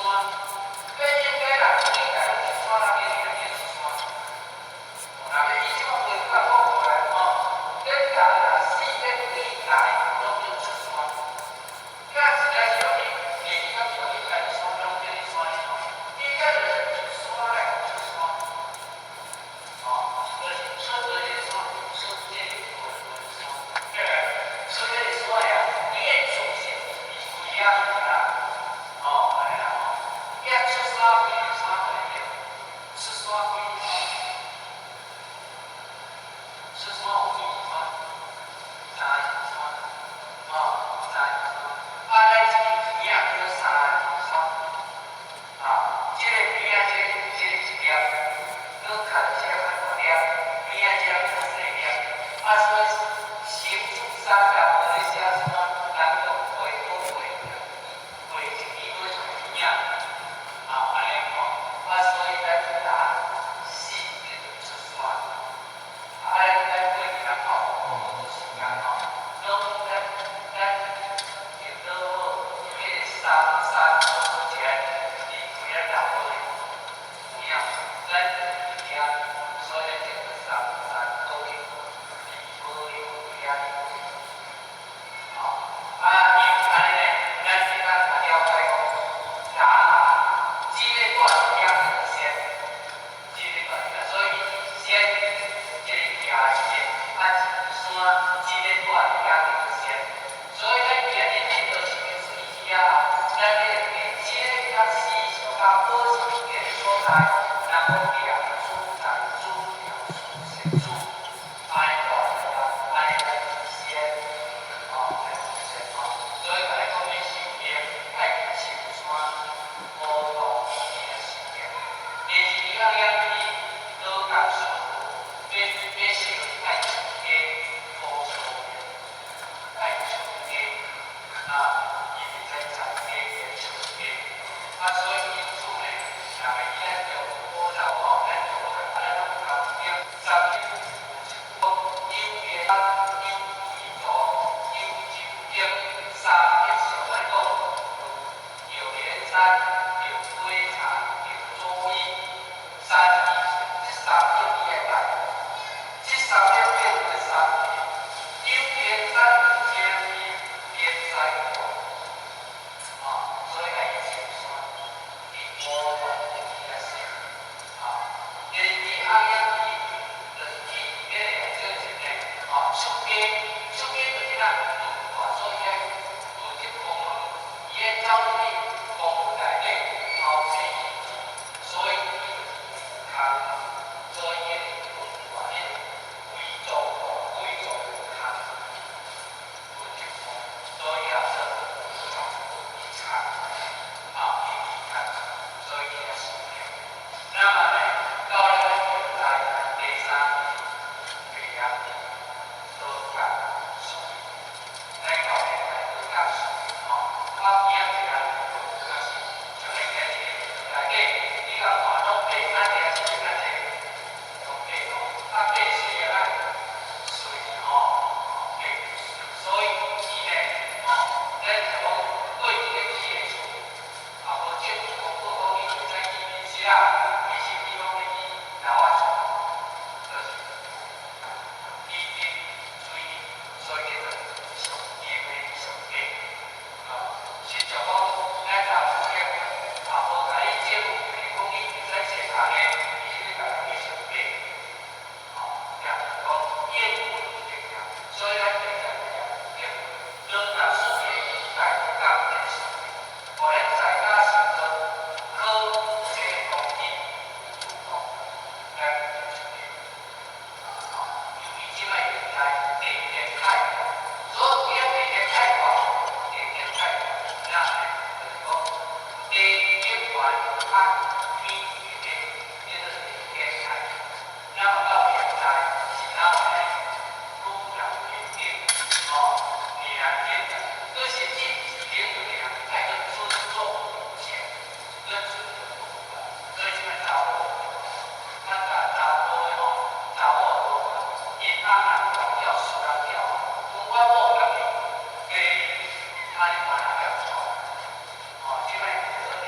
山，這應該啦，應該攏出山啦，變變變出山。若欲以這個話來講過來吼，咱人若死咱對大攏叫出山。這實在是啥物？第二個叫應該是山，攏叫你山哩吼。應該就是出山來出山。哦，就是出這個山，出這個山，對不對？出這個山呀，伊的自性離開啊啦，哦，按呢啦吼。伊啊出山歸山來的，出山歸山，出山有幾山？三山，哦，三山。啊，咱這個邊仔叫三山，啊，這個邊仔這個這個一粒，閣較這個較大粒，邊仔這個較細粒。啊，所以行出山人無咧寫山，人用畫圖畫，畫一支對一邊仔，啊，按呢吼。啊，所以咱人死叫做出山。啊，咱過去人吼，無時間吼，攏咱就倒彼個三山五前離開咱老母的有影，咱佇遐，所以咱叫做三山高嶺，離母的遐哩。吼，啊，因為按呢呢，咱會當了解講，人這個住佇遐先，這個住佇遐，所以先這個徛時陣，啊，山這個住佇遐叫做先。所以咱今日佇倒是出去了後，咱咧會這個較思想較保持這個所在，人講念珠在珠了處現珠，按呢住佇遐，按呢來先，吼，來先吼。所以來講，你修行愛深山，無動伊的修行。第二個養伊倒共師傅，欲修愛出家，無錯的，愛出家，啊，伊袂使在家會出家。啊，所以因此呢，若欲咱就好老吼，咱就啊，咱攏有點三有講有緣有歸途有就業三業上來講，有蓮山，有歸茶，有祖意，三義，這三業你愛帶，這三業變成三業，有蓮山正是蓮山國，啊，所以愛深山，佇無斷的遐修，啊，第二阿養伊，就是去彼個這個是呢，啊，出家，出家就是咱大所以愛有這功能，伊愛走入去宮內底偷洗衣，所以伊就是空，所以伊個文化迄個歸宗歸宗空，有這功，所以叫做一場，啊，一場，所以伊來修行。那麼呢，到了現在第三培養道教事業，咱到現在道教事業吼，我今仔日就是像咱今日內底，你甲看攏爬按這是按這，攏爬路，啊爬水啊水吼，爬，所以伊呢，吼，咱就講過去咧起的厝，啊無政府公布講伊會使起民宿啊，其實伊攏咧起樓仔厝，就是起金水泥，所以叫做上金的上低。啊，實際講，咱若有結婚，啊無共你政府規定講你會使設工的，其實你共人去上低。吼，這樣講應付就是這樣，所以咱現在對道教事業大教的事業，予咱在家時陣考這個功德主動來出去。吼，由於這擺現在地天太大，所以地天太大，地天太大，那呢就是講地天懸較天的，叫做地天太。那麼到現在是哪呢？愈來越定，吼，越來越定，可是這頂個人愛去尊重以前，跟尊重所以這擺查某，咱甲查甫的吼，查某無因翁人叫事人叫，講我某家己家按呢嘛人叫錯，吼，這擺做呢，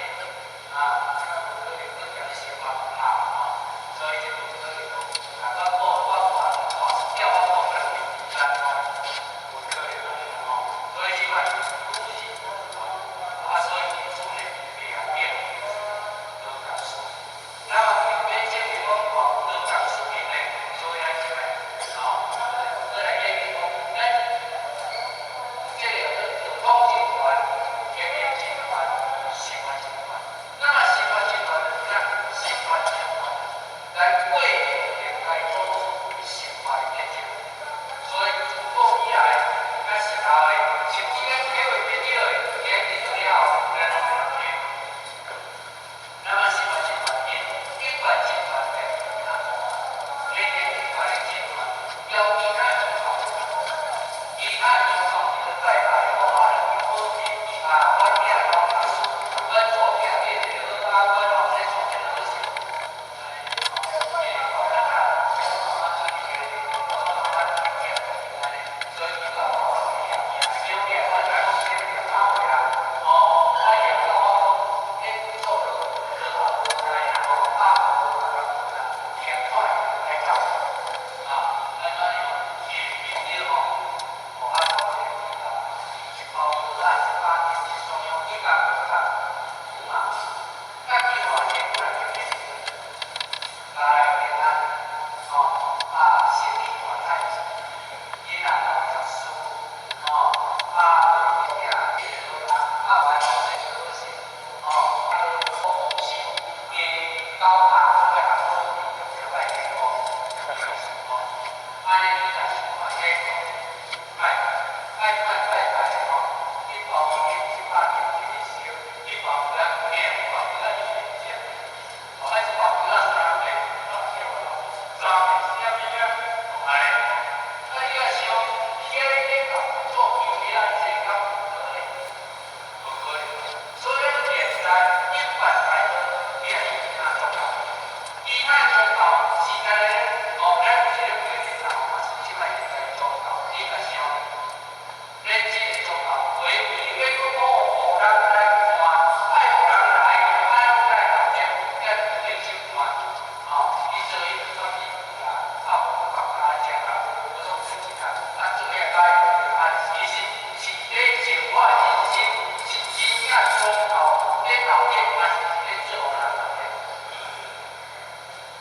嘛是一个做人的，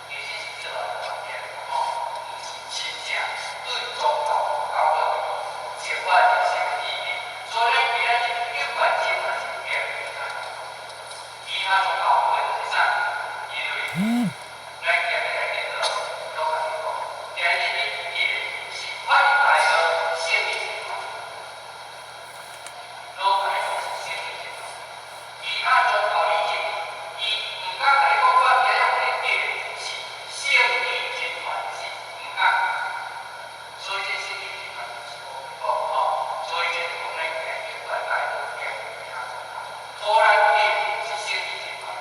其實是做人的吼，毋是真正對宗教教會有一寡人生的意義。所以咱今仔日永遠真嘛是行其他宗教會就是啥？因為咱今日來見到，攏共你講，今日你記的是法利賽的聖經集團，攏共你講是聖經集團。其他宗教你進，伊毋敢共你講，我今日予你記的是聖經集團，是毋敢。所以這聖經集團是無講吼，所以這就講咱今日永遠愛行其他宗教。荷蘭記的是聖經集團，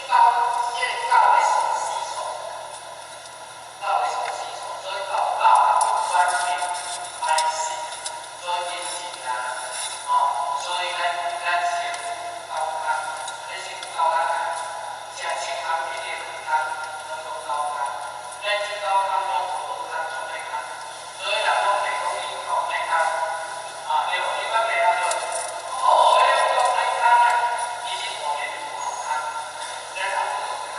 九，這个九的數四數，九的數四數，所以九九有關係愛死，所以因是人，哦，所以咱先九工，咱先九工啊，食七工一日兩工，攏講九工，咱這九工攏無好工，做歹工，所以人講地講你講歹工，啊對，你捌聽過？哦，彼個講歹工啊，其實後面就無好工，咱也無好工，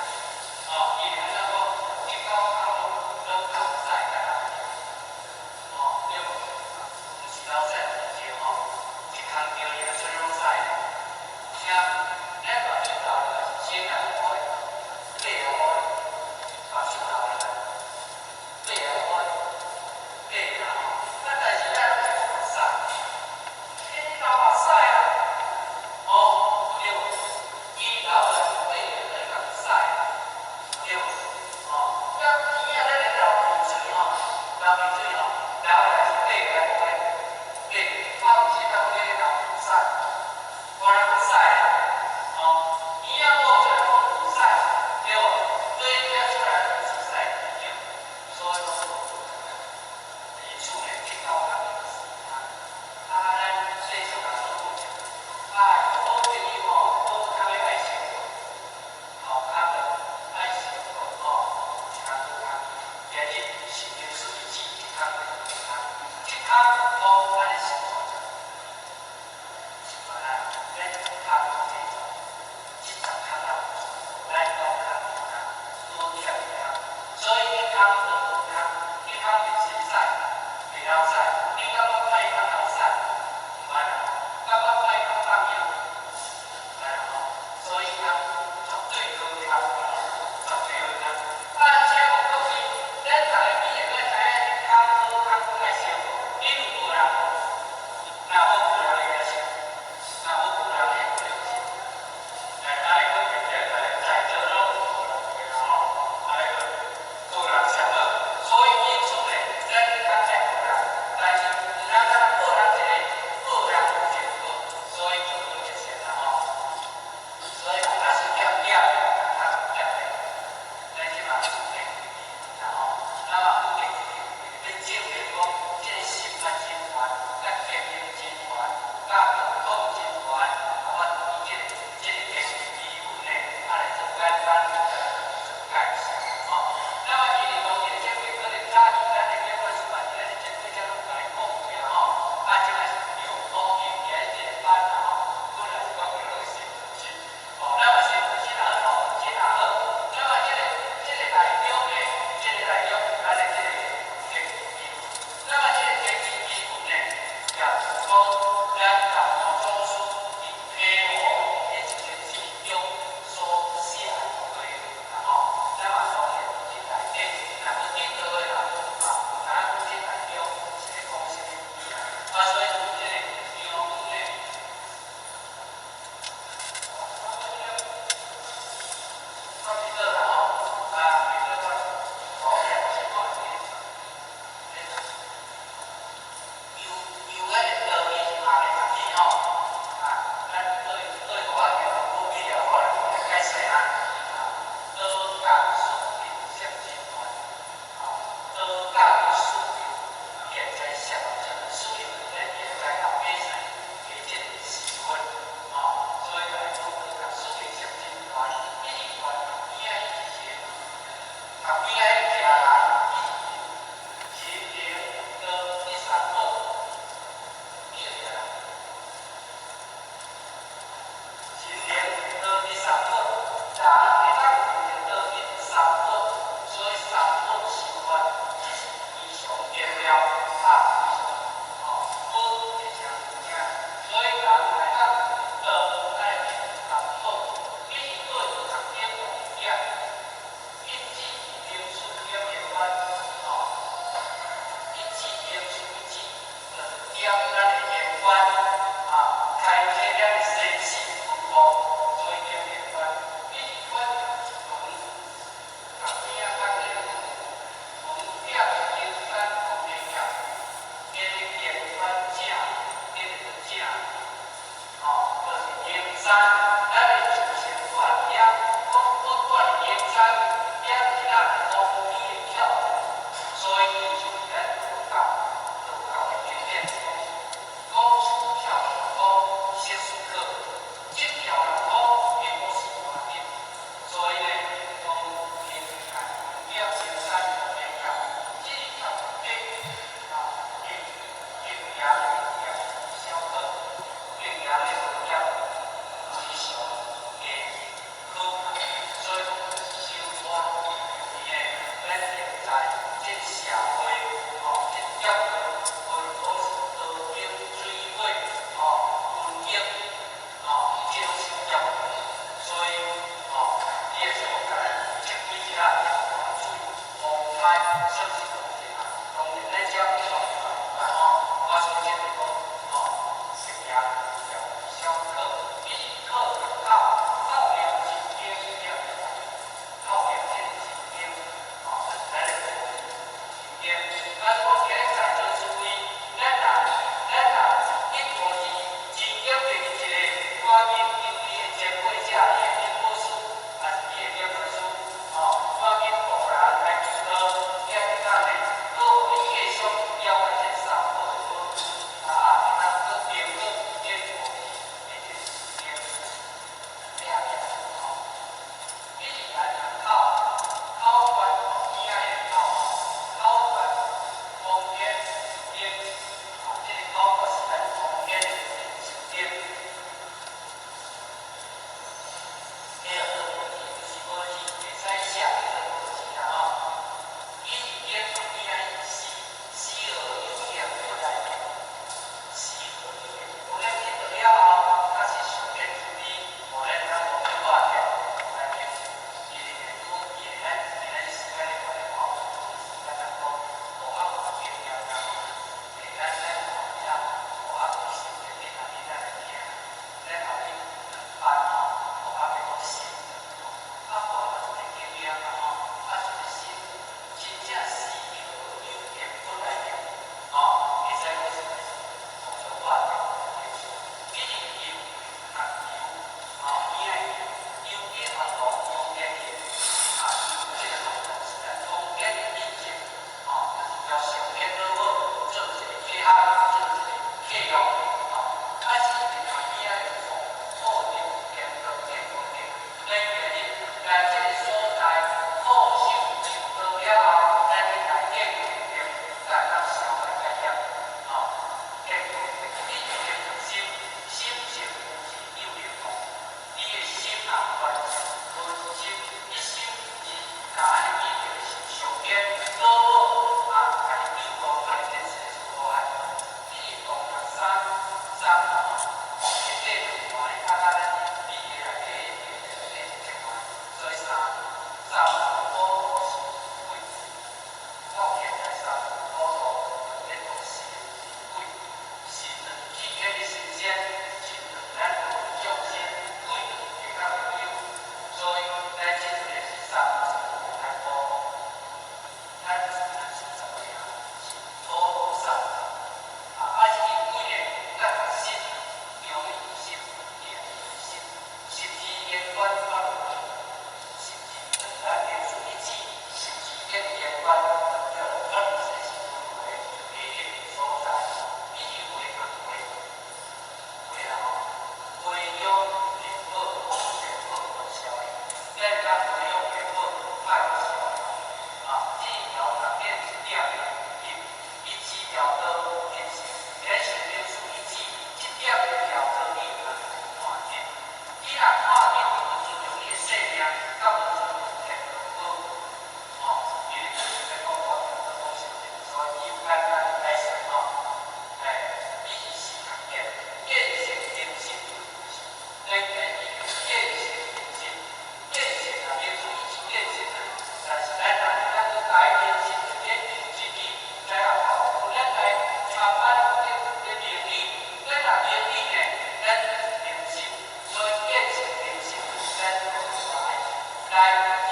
來。